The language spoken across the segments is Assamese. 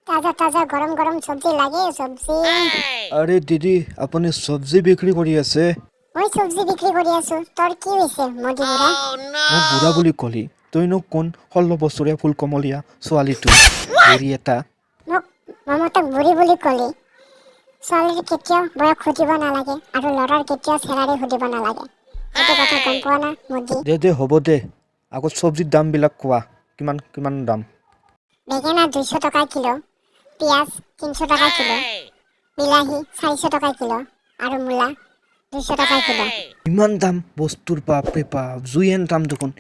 তাজা তাজা গৰম গৰম চব্জি লাগে, চব্জি। আৰে দিদি, আপুনি চব্জি বিক্ৰী কৰি আছে? মই চব্জি বিক্ৰী কৰি আছো, তোৰ কি হৈছে মোদী বুঢ়া? মোক বুঢ়া বুলি কলি? তইনো কোন 16 বছৰীয়া ফুলকমলীয়া ছোৱালীটো, বুঢ়ী এটা। মোক মমতাক বুঢ়ী বুলি কলি? ছোৱালীৰ কেতিয়াও বয়স সুধিব নালাগে আৰু ল'ৰাৰ কেতিয়াও চেলাৰী সুধিব নালাগে, এইটো কথা গম পোৱা না মোদী? দে দে, হ'ব দে। আগত চব্জিৰ দামবিলাক কোৱা, কিমান কিমান দাম? বেঙেনা 200 টকা কিলো, পিঁয়াজ 300 টকা কিলো, বিলাহী 400 টকা কিলো আৰু মূলা 200 টকা কিলো। ইমান দাম বস্তুৰ? বাপৰে বাপ, জুইহেন দাম দেখোন।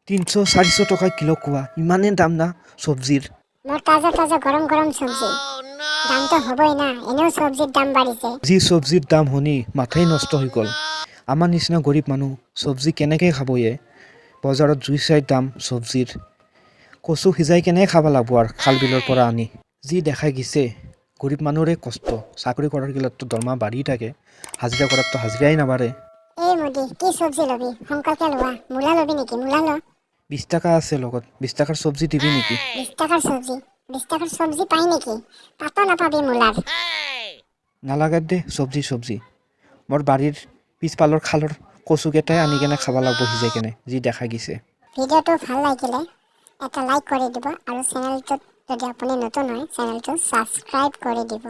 300 400 টকা কিলো কোৱা, ইমানেই দাম না চব্জিৰ? মোৰ তাজা তাজা গৰম গৰম চব্জি, দামটো হ'বই না। এনেও চব্জিৰ দাম বাঢ়িছে। যি চব্জিৰ দাম শুনি মাথাই নষ্ট হৈ গ'ল। আমাৰ নিচিনা গৰীব মানুহ চব্জি কেনেকৈ খাব? বজাৰত জুই চাই দাম চব্জিৰ। কচু সিজাই কেনে খাব লাগব আৰু খাল বিলৰ পৰা আনি। যি দেখাই গৈছে, গৰীব মানুহৰে কষ্ট। চাকৰি কৰাৰ গিলাততো দৰমহা বাঢ়ি থাকে, হাজিৰা কৰাততো হাজিৰাই নাবাঢ়ে। এই মোদী, কি চব্জি ল'বি? সোনকালকে লোৱা। মূলা ল'বি নেকি? মূলা ল। 20 টকা আছে লগত, 20 টকাৰ চব্জি দিবি নেকি? 20 টকাৰ চব্জি? 20 টকাৰ চব্জি পাই নেকি? পাতো নাপাবি মূলাৰ। নালাগে দে চব্জি চব্জি। মোৰ বাৰীৰ পিছফালৰ খালৰ কচুকেইটাই আনি কেনে খাব লাগব সিজাই কেনে, যি দেখা গৈছে। ভিডিঅ'টো ভাল লাগিলে এটা লাইক কৰি দিব আৰু চেনেলটোত যদি আপুনি নতুন হয়, চেনেলটো ছাবস্ক্ৰাইব কৰি দিব।